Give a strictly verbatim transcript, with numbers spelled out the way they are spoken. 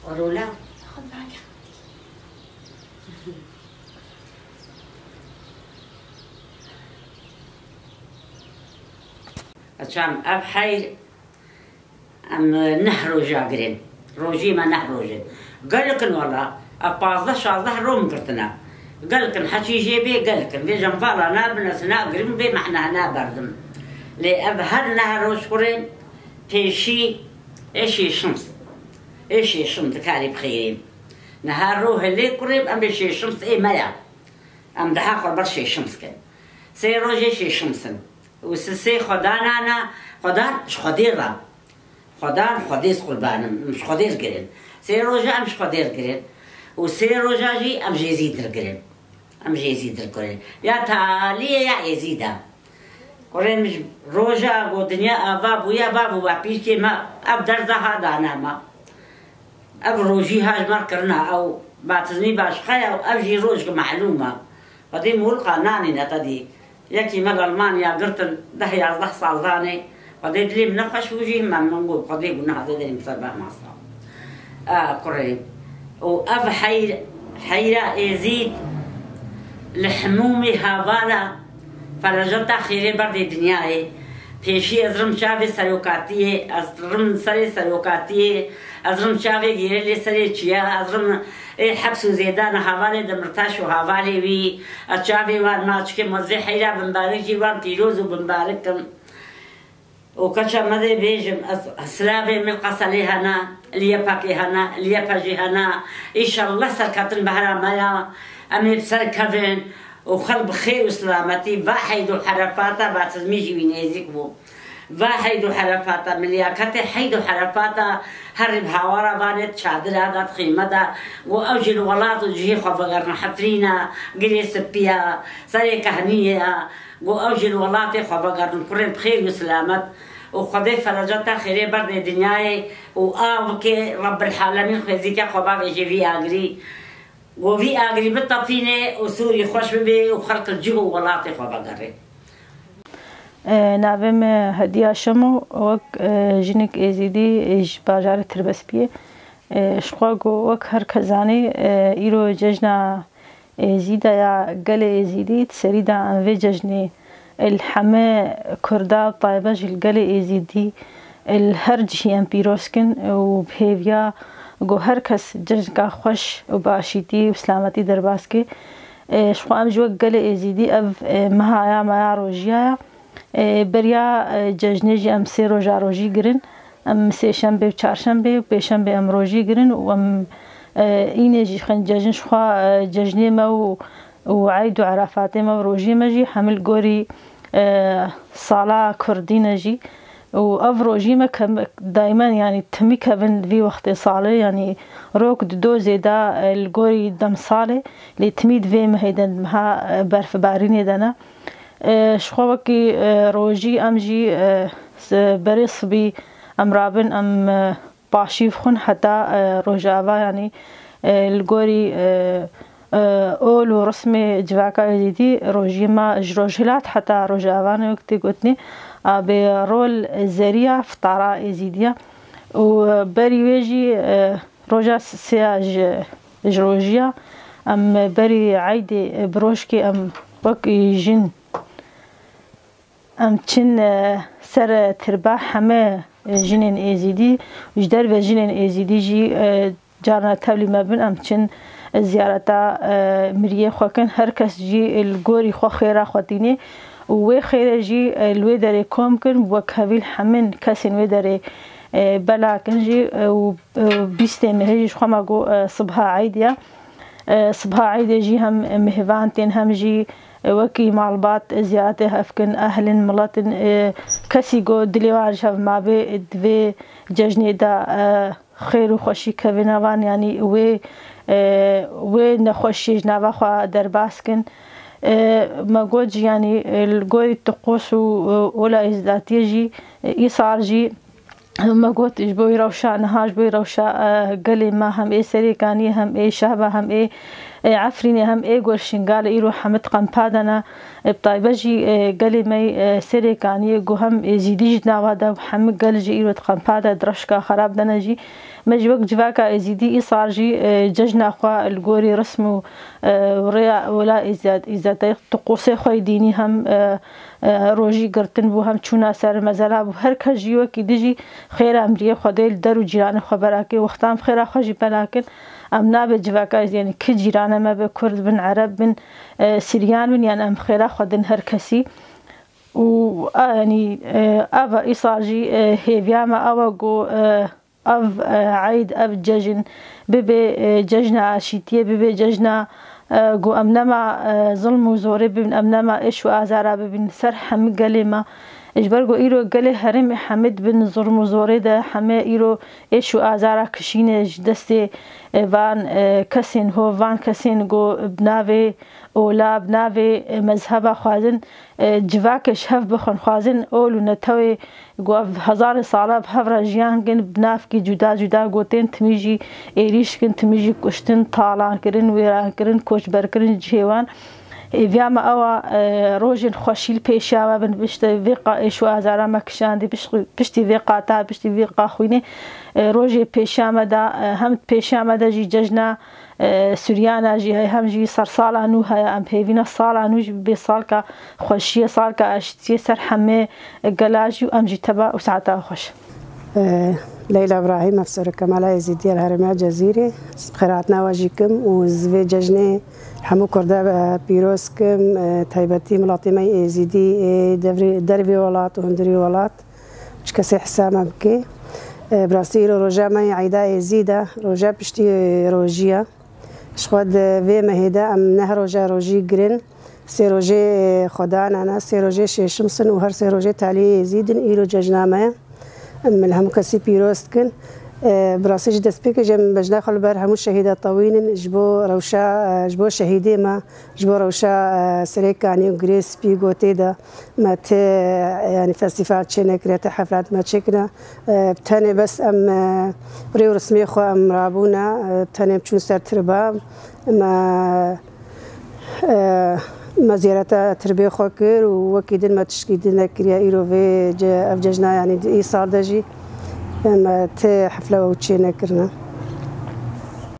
Rola. Çam ev heyr em neh roja girin. Rojî me neh roj in. Gelkin wala, ev pazdeh şazdeh rom girtine. Gelkin heçî jê bê gelkin. Vê cem vala nabin ez nagirim, vê mehna naberdim. Lê ev her neh roj xurê pêşî ê şêşim. Ê şêşim dikarî bixêrî. Niha ro hilê kurê em bê şêşim ê me ya. Em daha xwe ber şêşim dikin. Sê rojê şêşim sin. Û sisê xwe danana, xwe dan ji Xwedê re. Xwe dan Xwedê qurban im, em ji Xwedê girin. Sê roja em ji Xwedê girin. Û sê roja jî em jê zî dir girin. Em jê zî dir girin. Ya taliyê ya êzî de. Kurê min ji roja ku dinya ava bûye, bav û bapîrkê me ev derda ha dane me. Ev rojî ha ji me kirina ew batizmî başqa ye û ev jî rojek melûm e. Xwedê mûlqa nanîne te dî. Yekî me li Almanya girtin deh yazdeh sal danê. Xwedê dilê min nexweş bû jî, me min got, Xwedê got niha te derî min ser beh masa. A, kurê. Û ev heyr-, heyra Êzîd li hemûmê hevala fereceta xêrê berdê dinyayê. Pêşî ez rim çavê serokatiyê, ez rim serê serokatiyê, ez rim çavê gêrê lê serê çiya, ez rim ê heps û zêdana hevalê Demirtaş û hevalê wî, ez çavê wan naçikim, ez vê heyra bimbarik jî wan pîroz û bimbarik im. û keça me dê bêjim, ez, silavê min qeselê hene, li YPG'ê hene, li YPJ'ê hene. Înşallah serketin behra me ya. Em ê bi ser kevin û xelk bi xêr û silametî va Heyd û Herefata batizmî jî wî nêzîk bû. Va Heyd û Herefata, min liyaketê Heyd û Herefata herî bi hawara vanê çadira da, xîme da, got ew jî li welat û cihê xwe vegerin, Hefrîna, Girê Sipiya, Serê Kehniyê ya. Got ew jî li welatê xwe vegerin, kurên bi xêr û silamet û Xwedê fereceta xêrê berdê dinyayê û avkê Rebbil Alemîn xwezîke xwe bavêje vî agirî. Got vî agirî bitefîne û Sûrî xweş bibe û xelk li cih û welatê xwe vegerê. E, navê me Hediya Şemo, wek, e, jinik Êzîdî, e, ji bajarê Tirbespiyê. E, ji xwe got, wek her kes zanî, e, îro cejna Êzîda ya gelê Êzîdî, di serî de em vê cejnê li heme Kurda, taybet jî li gelê Êzîdî, li her cihî em pîroz kin û bi hêviya ku her kes cejnka xweş û bi aşîtî û silametî derbas ke. E, ji xwe em ji wek gelê Êzîdî ev, e, meha ya me ya rojiya ye. E, beriya, e, cejnê jî em sê roja rojî girin. Em sêşembe û çarşembe û pêşembe em rojî girin û em, e, înê jî xin cejn ji xwe, e, cejnê me û, û eyd û erefatê me û rojiyê me jî hemî li gorî, e, sala kurdî ne jî. Û ev rojî me ke-, daimen, yanî timî kevin vî wextê salê, yanî rok dido zêda, e, li gorî demsalê, lê timî di vê mehê de, meha, e, berfbarînê de ne. E, ji xwe wekî, e, rojî em jî, e, s-, berê sibî em rabin, em, e, paşîv xwin heta, e, rojava, yanî, e, li gorî, e, e, ol û rismê civaka Êzîdî rojiyê me ji rojhilat heta rojava ne wek tê gotinê, a bê rol zeriya fitara Êzîdiya û, e, berî wê jî, e, roja sêya ji, ji rojiya em berî eydê, e, bi rojkê em wek jin Em çin, e, ser, e, tirba heme, e, jinên Êzîdî, ji derve jinên Êzîdî jî, e, carna tevlî me bin, em çin, e, ziyareta, e, miriyê xwe kin. Her kes jî, e, li gorî xwe xêra xwe tînê û wê xêrê jî, e, li wê derê kom kin, wek hevîl hemîn kesên wê derê, e, bela kin jî, e, û, e, bîstê mehê jî ji xwe me got, e, sibha eydê ye. E, sibha eydê jî hem mêvan tên, hem jî, e, wekî malbat ziyaretê hev kin, ehlin, miletin, e, kesî ku dilê wan ji hev mabê, e, di vê cejnê de, e, xêr û xweşî kevine van, yanî wê, e, wê nexweşiyê ji nava xwe derbas kin. E, me got jî, yanî, e, li gorî tiqos û, e, ola êzdatiyê jî, e, îsal jî, Me got, ji bo rewşa niha, ji bo rewşa, e, gelê me, hem ê Serêkaniyê, hem ê Şehba, hem ê, ê Efrînê hem ê ku li Şingalê îro hemî di qempa de ne. Ê, bi taybet jî, ê, gelê me yê, ê, Serêkaniyê ku hem Êzîdî jî di nava de, hemî gel jî îro di qempa de, di reşka xerab de ne jî. Me jî wek civaka Êzîdî îsal jî, ê, cejna xwe li gorî rism û, ê, rêya ola îzet-, îzetê, tiqûsê xwe yê dînî hem, ê, ê, rojî girtin bû, hem çûna ser mezela bû. Her kes jî wekî din jî xêra em riyê Xwedê li der û cîranê xwe berakê, wextan bi xêra xwe jî belakin. Em nabê civaka, yanî ki cîrane me be, Kurd bin, Ereb bin, e, Siryan bin, yanî em xêra xwe din her kesî. Û a, yanî, e, ev e, îsal jî, e, hêviya me ew e ku, e, ev, e, eyd, ev cejn bibe, e, cejna aşîtiyê, bibe cejna, e, ku em nema, e, zilm û zorê bibin, em nema êş û azara bibin ser hemî gelê me. Ji ber ku îro gelê herêmê hemî di bin zilm û zorê de, hemê îro êş û azara kişîne ji destê, e, van, e, kesên hov, van kesên ku bi navê ola, bi navê, e, mezheba xwazin, e, civakê ji hev bixwin, xwazin ol û netewê ku ev hezarê sala bi hev re jiyan kin, bi navkî cuda cuda gotin, timî jî êrîş kin, timî jî kuştin, talankirin, wêrankirin, koçberkirin cihê wan. Hêviya me ew e, e, rojên xweşî li pêşiya me bin, piştî vê qa-, êş û azara me kişandî, piş-, piştî vê qata, piştî vê qaxwînê, e, rojê pêşiya me de, e, hem pêşiya me de jî cejna, e, Suryana jî heye, hem jî sersala nû heye. Em hêvî ne sala nû jî bibe salka xweşiyê, salka aştiyê ser hemê gela jî û em jî teba û saeta xweş. E, Leyla Îbrahîm, Efserokemala Êzîdî ya li Herêma Cezîrê, ez bi xêrhatina we jî kim û ez vê cejnê hemû Kurda, e, pîroz kim, e, taybetî miletê me yê Êzîdî ê devrê, dervê welat û hundirî welat, çi kesê hisa me bike. E, bi rastî îro roja me yê eyda Êzîd e, roja piştî rojî ye. Ji xwe di vê mehê de em neh roja rojî girin, sê rojê xwedanana, sê rojê şêşim sin û her sê rojê taliyê Êzîd in. Îro cejna me ye. Em li hemû kesî pîroz dikin. E, bi rastî jî destpêkê jî em bejna xwe li ber hemû şehîda tewînin ji bo rewşa, e, ji bo şehîdê me, ji bo rewşa, e, Serêkanî û Girê Spî gotê de. Me ti, yanî, festîval çênekiriye, ti heflat me çêkiriye. E, tenê bes em, e, rê û rismê xwe em rabûne, e, tenê em çûn ser tirba. Me, e, me ziyareta tirbê xwe kir û wekî din me tişkî din nekiriye. Îro vê ce-, ev cejna, yanî, di îsal de jî, e, me ti hefle ew çênekirine.